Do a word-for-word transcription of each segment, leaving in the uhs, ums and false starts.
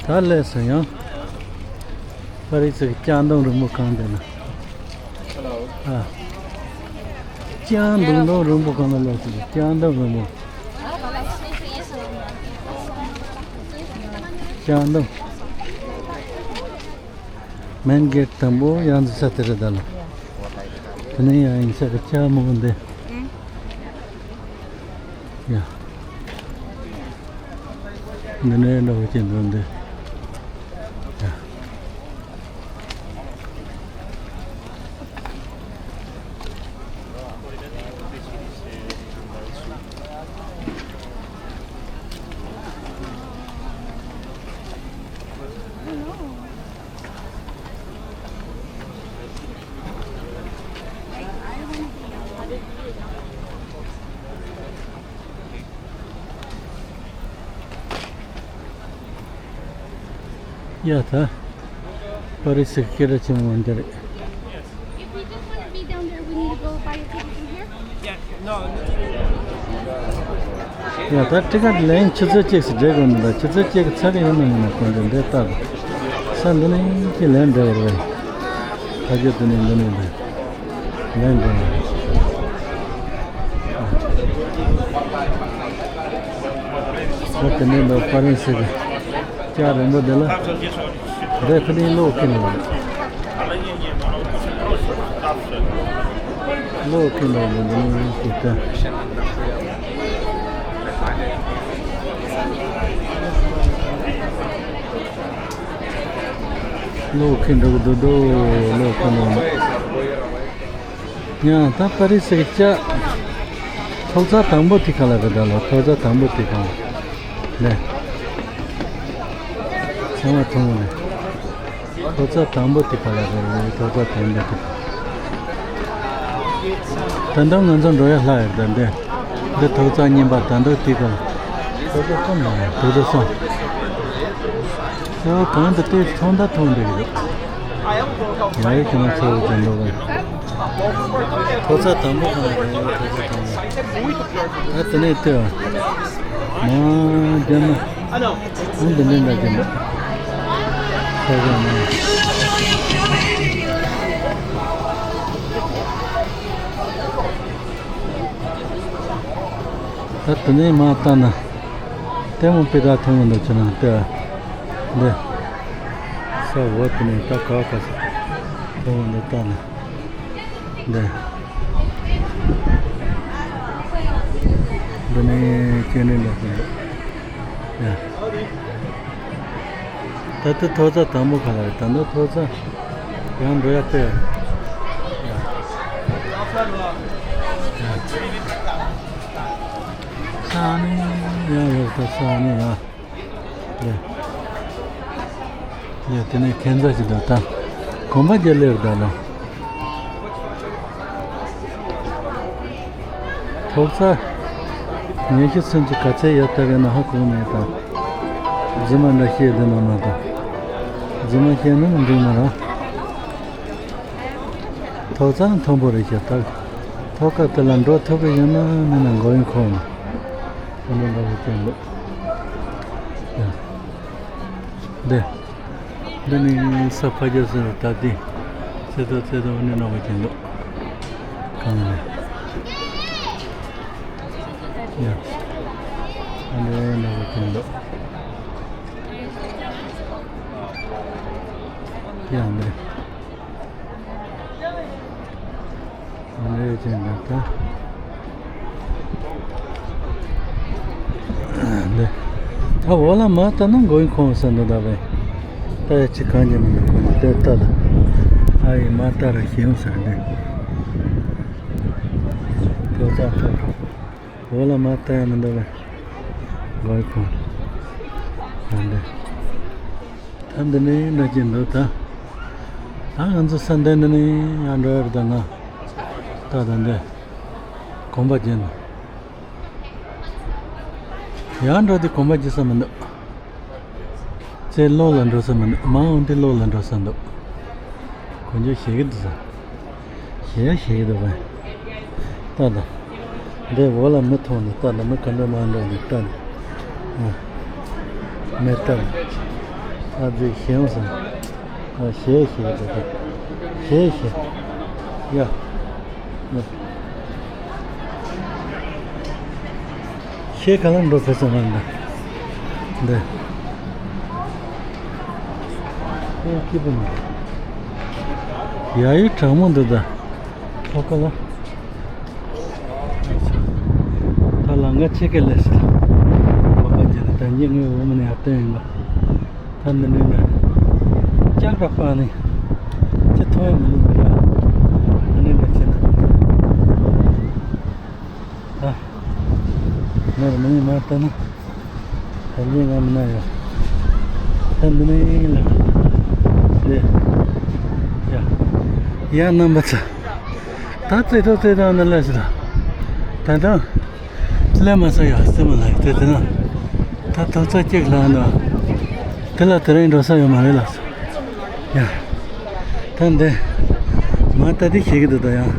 ད་སླེབས་སོང་ཡང་། པ་རི་སིའི་ལྕགས་མདོང་རིང་མོ་གང་དེ་ན། ཨ། ལྕགས་མདོང་མདོང་རིང་མོ་གང་ལ་སླེབས་སོང་། ལྕགས་མདོང་རིང་མོ། ལྕགས་མདོང་། མེན་གེ་ཊི་དང་པོ་ཡང་འཛུལ་ས་དེ་རེད་ད་ལ། དེ་ནས་ཡང་ཡིན་ས་གི་ལྕགས་མོ་འདི། ཡ། འདི་ནས་འདྲ་བོ་ཅིག་འདུག་འདི། ཡ། ཡ་ད། པ་རི་སིའི་སྐད་གྲགས་ཆེན་མོ་འདི་རེད། If we just want to be down there, we need to go buy a ticket from here? ཡ་ད་ཊི་ཀེ་ཊི་ལེན་ཆུ་ཚོད་གཅིག་སུ་འགྲིག་དགོས་འདུག་ད་ཆུ་ཚོད་གཅིག་གི་ཚར་ཡོད་ན་མིན་ན་ཁོང་ཚོ་འདི་ལྟ་དང་། ས་འདི་ནས་ཀྱི་ལེན་འགྲོ་བ་རེད། ད་རྒྱུ་དེ་ནས་འདི་ནས་འདི་ལེན་འགྲོ་བ་རེད། ད་དེ་ནས་འདི་པ་རི་སི་གི་ལྕགས་རིང་པོ་འདི་ལ། རེ་ཕི་ནི་ལོ་ཀིན་ལ། ལོ་ཀིན་ལ་ལོ་ཀིན་ལ་ལོ་ཀིན་ལ། ལོ་ཀིན་འགྲོ་གི་འདུག་འདུག་ལོ་ཀིན་ལ། ཡང་ད་པ་རི་སི་གི་ལྕགས། ཐོག་རྩེག་དང་པོ་དེ་ག་ལ་རེད་ད་ལོ། ཐོག་རྩེག་དང་པོ་དེ་ག་ལ། ནས། ཚང་མ་མཐོང་ནས། ཐོག་རྩེག་དང་པོ་དེ་ག་ལ་རེད། ཐོག་རྩེག་དང་པོ་དེ། ད་ལྟ་ང་ཚོ་འགྲོ་ཡ་ལྷག་ཡོད་ད་འདི། འདི་ཐོག་རྩེག་གཉིས་པ་ད་འདི་དེ་ག་ལ། ཐོག་རྩེག་གསུམ་ལ་ཡོད། ཐོག་རྩེག་གསུམ། ཨོ་གང་དུ་ལྟོས་ཚོང་ད་མཐོང་འདི་གི་རེད། ང་ཡི་ཁྱེད་རང་ཚ་བོ་དེ་འདུག་ག་ཐོག་རྩེག་དང་པོ་གང་ལ་རེད། ཐོག་རྩེག་དང་པོ། ད་དེ་ནས་ལྟོས། མ་རྒྱ་ན། ཨང་འདི་འདྲ་འདྲ་གི་འདུག་ཐོག་རྩེག་ནས། ད་དེ་ནས་མ་ལྟ་ན། ལྟད་མོ་དཔེ་ད་མཐོང་གི་འདུག་ཅེ་ན་ལྟོས། འདི། ས་འོག་དེ་ནས་ད་ག་ག་ས། མཐོང་གི་འདུག་ལྟ་ན། འདི། འདི་ནས་སྐྱེ་གནས་འདྲ་ཅིག་འདུག་ཡ། ད་ལྟ་ཐོག་རྩེག་དང་པོ་ག་ལ་རེད། ད་ལྟ་ཐོག་རྩེག་ཡང་འགྲོ་ཡ་ལྟོས། ཡ། ཡ། ས་ནི་ཡང་ཡོད་ད་ས་ནི་ཡང་། ལེ། ལེ་དེ་ནས་ཁྱད་མཚར་ཞིག་འདུག་ད་གོམ་པ་བརྒྱབ་སླེབས་ད་ལོ། ཐོག་རྩེག་ཉི་ཤུ་ཚུན་ཆད་ག་ཚད་ཡོད་ལྟ་གི་ན་ཧ་གོ་མེད་ད། རྫུན་མ་འདྲ་བཤད་འདི་ན་མ་གཏོགས། རྫུན་མ་བཤད་ན་ནི་འགྲིག་མ་རེད། ཐོག་རྩེག་མཐོན་པོ་རེད་ཤག་ད་ཐོག་ཁ་དེ་ལ་འགྲོ་ཐུབ་ཀྱི་ཡོད་ན་མིན་ན་མགོ་ཡིན་ཁོམ་ནས། ཁོ་ནས་འདྲ་བོ་བསྟན་འདུག་ཡ། འདི། འདི་ནི་ས་ཕ་རྒྱལ་སོང་ད་འདི། ཚེ་ཏོ་ཚེ་ཏོ་འོ་ནི་འདྲ་བོ་བསྟན་འདུག་གང་ནས། ཡ། ཨ་ནི་འདྲ་བོ་བསྟན་འདུག་ཡ་འདི། ཨ་ནི་ཅན་ད་ལྟ། འདི། ད་འོག་ལ་མ་ལྟ་ན་མགོ་ཡི་ཁོང་ས་འདི་ད་བས། ད་ཡ་ཅི་གང་ཅི་མི་འདུག་ཁོང་ལྟ་ལྟ་ལ། ཨ་ཡི་མ་ལྟ་ར་ཤེས་ཡོང་ས་འདི། ཐོག་རྩེག་ཐོག་འོག་ལ་མ་ལྟ་ཡ་མི་འདུག་བས། མགོ་ཡི་ཁོང་། ཨ་འདི། ད་འདི་ནས་འགྲོ་གི་འདུག་ད། ད་ང་ཚོ་ས་འདི་འདི་ནས་ཡར་འགྲོ་ཡ་རེད་ད་ང་། ད་ད་འདི། གོམ་པ་བརྒྱབ་ནས། ཡར་འགྲོ་དུས་གོམ་པ་བརྒྱབ་ས་མི་འདུག་རྩེ་ལོགས་ལ་འགྲོ་ས་མི་འདུག་མར་འོང་དུས་ལོགས་ལ་འགྲོ་ས་འདུག་གོ་འཇོག་བྱེད་ཀྱི་འདུག་ས། ཞེ་ཞེ་འདུག་བས། ལྟ་དང་། འདི་འོག་ལ་མི་མཐོང་ནས་ལྟ་དང་། མི་ག་འདྲ་མར་འགྲོ་ནས་ལྟ་དང་། ཨ། མི་ལྟ་དང་། ཨ་ཙི་ཞེ་ཡོང་སོང་། ཨ་ཞེ་ཞེ་དེ་དང་། ཞེ་ཞེ། ཡ། ཡ། ཞེ་ག་ལ་འགྲོ་ཕེ་སོང་ང་འདི། འདི། ཨོ་སྐྱིད་པོ་མི། ཡ་ཡི་གྲང་མོ་འདི་ད། ལྷོ་ཁ་ལ། ད་ལང་ཀ་ཆེ་གེ་ལས་སི། བ་ག་ཇེ་ད་ཉེ་ངོས་འོ་མ་ནི་ཨ་བཏོན་ཡིན་པ། ད་འདི་ནས་ན། ཅར་པ་པ་ནི། ཅི་ཐོ་ཡ་མི་ནི་འདི་ཡ། ཨ་ནི་འདི་ཆེ་ན། ད། ནོར་མི་ནི་མ་ལྟ་ན། ད་ལི་ང་མི་ན་ཡ། ད་འདི་ནས་ལ། འདི། ཡ། ཡ་རྣམ་པ་ཚོ། ད་ཙེ་ཏོ་ཙེ་ཏོ་ནི་ལ་ཞིག་ད། ད་ད། ལས་མ་ས་ཡ་སེ་མ་ལ་ཡ་ཙེ་ཙེ་ན། ད་ཐོག་ཚ་གཅིག་ལ་ན། དེ་ལ་དེ་རིང་འགྲོ་ས་ཡོད་མ་རེད་ལགས་སོ། ཡ། ད་འདི། མ་ད་འདི་ཤེས་ཀྱི་འདུག་ད་ཡ།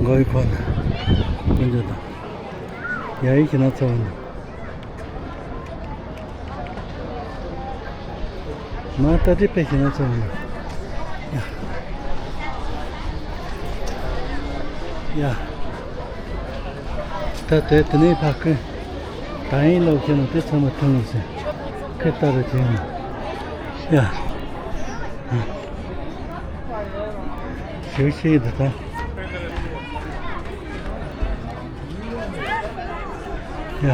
མགོ་ཡི་ཁོ་ན། དཀོན་མཆོག་དང་། ཡ་ཡི་ཤི་ན་ཚོ་ན། མ་ད་འདི་དཔེ་ཤི་ན་ཚོ་ན། ཡ། ཡ། ད་དེ་དེ་ནས་ཕ་ཁུ། ད་ཡིན་ལོག་ཤི་ན་དེ་ཚང་མ་ཐོན་ཡིན་ཟེར། ཁུ་ལྟ་རུ་བྱས་ན། ཡ། ཞུ་ཤེས་འདི་ད། ཡ།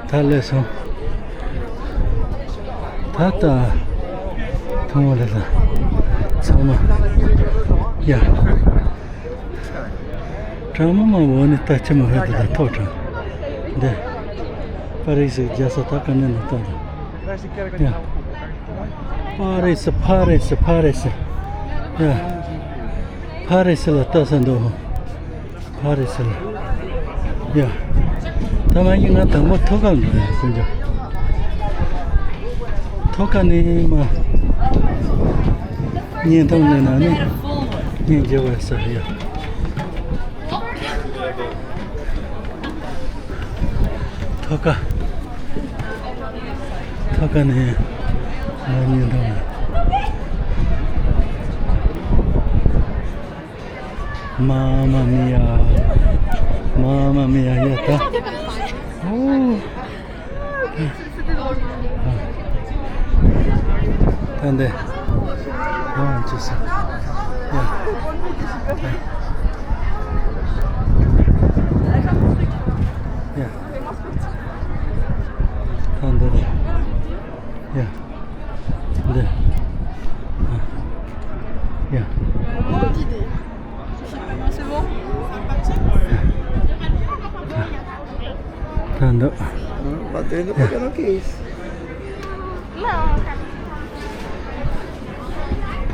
ད་ལས་སོང་། ད་ལྟ། ཐུང་བ་ལས་ད། ཚང་མ། ཡ། གྲང་མོ་མ་འོ་ནི་ལྟ་ཅི་མ་ཧེ་དེ་ད་ཐོག་གྲང་། འདི། པ་རིག་སི་རྒྱ་ས་ད་ག་ནས་ན་ལྟ་ད། ཡ། པ་རིག་སི་ཕ་རིག་སི་ཕ་རིག་སི། ཡ། ཕ་རིག་སི་ལ་ལྟ་ས་འདུག་ཧོ། ཕ་རིག་སི་ལ། ཡ། ད་མ་ཡིན་ང་དང་པོ་ཐོག་ཁ་འགྲོ་ཡ་ཀུན་ཅོ། ཐོག་ཁ་ནི་མ། བརྙན་ཐུང་ནས་ན་ནི། བརྙན་རྒྱལ་བ་ས་ཡ། ཐོག་ཁ། ཐོག་ཁ་ནས་ང་གཉིས་འདུག་ན། མ་མ་མི་ཡ། མ་མ་མི་ཡ་ཡ་ད། ཨོ། ད་འདི། ཨོ་ཅི་ཟེར། ཡ། ཡ། ད་འདི་རེད། ཡ། འདི། ཡ། C'est bon? ད་འདི། But they look like a case.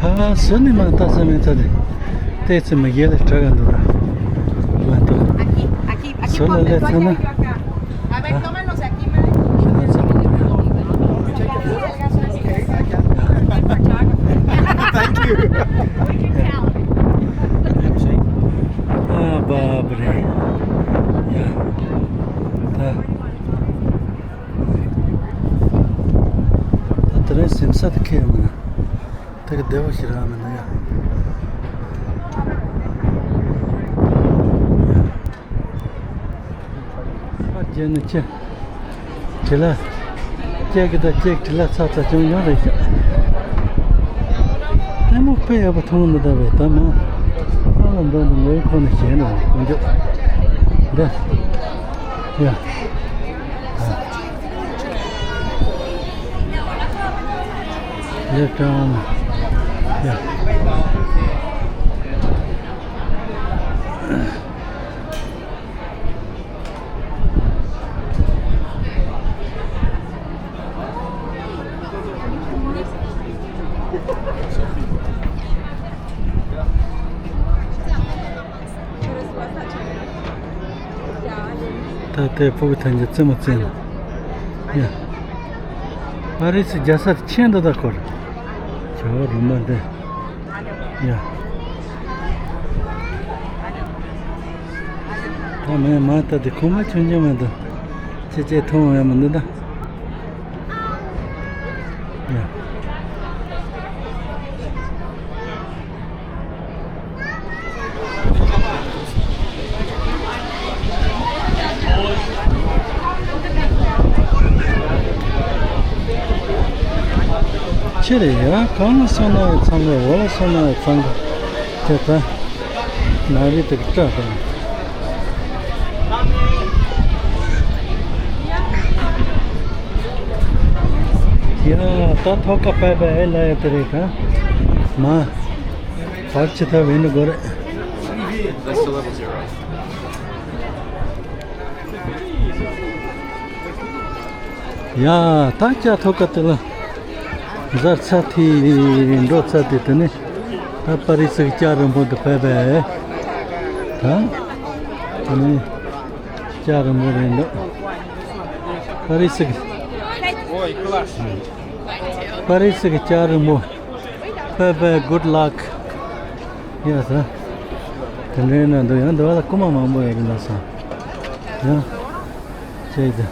ཕ་སུ་ནི་མ་ལྟ་ས་མེད་ཚ་དེ། ཏེ་ཙི་མ་ཡེ་ལེ་དྲ་ག་འདུག་ད། མ་ལྟོ། Aquí, aquí, aquí སུ་ལ་ponte ལེ་ཚ་ན། Toalla, yo acá. A ver, ཨ། tómanos aquí, May. ཤི་ན་ཚ་བ་འདུག་ཡ། Thank you. ཨ་བ་བ་རེ། ཡ། ད། ད་དེ་རིང་སེམས་ས་དེ་ཁེ་ཡོང་ན། དེ་གི་བདེ་བོ་ཞིག་རག་མི་འདུག་ཡ། ཨ་རྒྱན་ནི་ཅི། དྲི་ལ། ཀྱེ་གི་ད་ཀྱེ་དྲི་ལ་ཚ་ཚ་ཅུང་ཡོང་རེད་ཤག་ལྟད་མོ་དཔེ་ཡག་པོ་མཐོང་ནི་ད་བས་ད་མ། ཨ་ལ་འདོན་དུ་ངའི་ཁོ་ནི་ཞེན་ནས་ཀུན་འཇོག་འདི། ཡ། ལེབ་ཀྲང་། ཡ། ད་ལྟའི་ཕྲུ་གུ་ཐམས་ཅད་རྩེད་མོ་རྩེ་ན། ཡ། ཨ་རི་སི་རྒྱལ་ས་ཆེན་འདི་དག་སྐོར། ཇོ་བོ་རོལ་མོ་འདི། ཡ། ད་མེད་མ་ད་དེ་ཁོ་མ་ཆུང་ཆུང་མ་ད། ཅེ་ཅེ་མཐོང་བ་ཡང་མི་འདུག་ད། ཡ། ཆེ་རེད་ཡ། གང་ལ་སོང་ན་ཡང་འཚང་ཁ། འོ་ལ་སོང་ན་ཡང་འཚང་ཁ། དེ་ད་ནང་རི་དེ་གི་སྐྲ་དང་། ཡ་ད་ཐོག་ཁ་པའི་པའི་ཨེ་ལ་ཡ་དེ་རེད་ག་མ། བར་ཆི་ཐ་བེ་ནི་གོ་རེ། ཡ་ད་ཅ་ཐོག་ཁ་དེ་ལ། འཛར་ཚ་ཐི་འགྲོ་ཚ་དེ་དེ་ནི། ད་པ་རི་སིག་ལྕགས་རིང་པོ་འདི་ཕེབས་པས། ད་དེ་ནི་ལྕགས་རིང་པོ་རེད་འདུག་པ་རི་སིག་པ་རི་སིག་ལྕགས་རིང་པོ་ཕེབས་པས། Good luck. ཡ་ས། དེ་འདྲའི་ན་འདུག་ཡང་འདི་བ་ལ་རྐུ་མ་མང་པོ་ཡོད་པའི་ལ་ས། ཡང་ཅེས་དེ།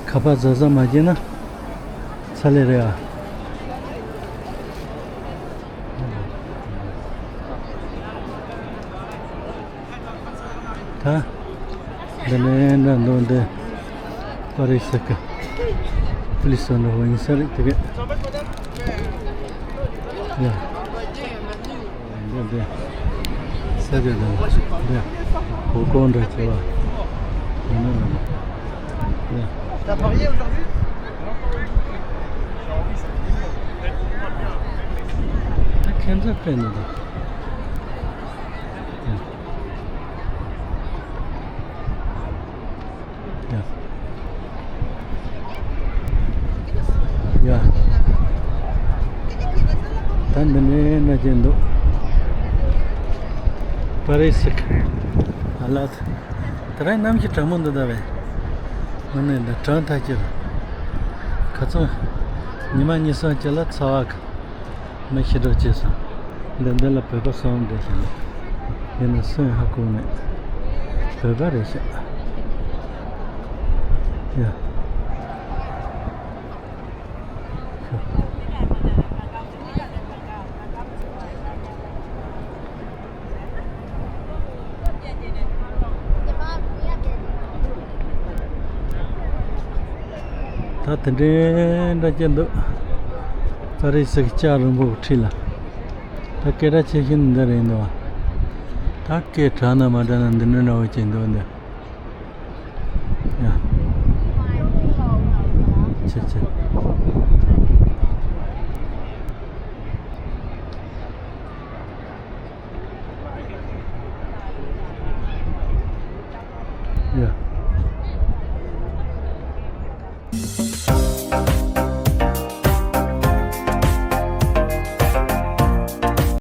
ཁ་པར་བཟོ་ས་མ་བྱེད་ན། ཚ་ལེ་རེད་ཨ། ད། འདི་ནས་འདྲ་འདུག་འདི། པ་རི་སི་ཀ། པུ་ལི་སི་འདྲ་བོ་ཡིན་ས་རེད་དེ་གས། ཡ། འདི་འདི། ས་རེད་འདི། འདི། གོ་གོ་འདྲ་བྱེད་པ། ཡིན་ན་ལ། ཡ། T'as parié aujourd'hui? ད་ཁྱད་མཚར་དཔེ་འདུག་ད། ཡ། ཡ། ཡ། ད་འདི་ནས་ན་ཅན་འདུག་པ་རི་སི་ཀ། ཨ་ལ། དེ་རིང་གནམ་གཤིས་གྲང་མོ་འདུག་ད་བས། ང་ནི་འདི་གྲང་ཐག་ཆོད། ཁ་ཚོན། ཉི་མ་གཉིས་གསུམ་ཅིག་ལ་ཚ་བ་གི་མི་ཤི་འགྲོ་བྱས་སོང་། འདི་འདི་ལ་བོད་པ་གསུམ་འདུག་ཤག་ཡིན་ན་སུན་ཧ་གོ་མེད། བོད་པ་རེད་ཤག་ཡ། ད་དེ་འདྲའི་འདྲ་ཅན་འདུག་པ་རི་སི་ཀ་ལྕགས་རིང་པོ་གི་འཁྲིས་ལ། ད་སྐད་གྲགས་ཆེ་ཤོས་འདི་རེད་འདུག་ད་སྐད་གྲགས་ན་མ་གྲགས་ན་འདི་འདྲ་འདྲ་བོ་ཅིག་འདུག་འདི། ཡ། ཆེ་ཆེ། ཡ།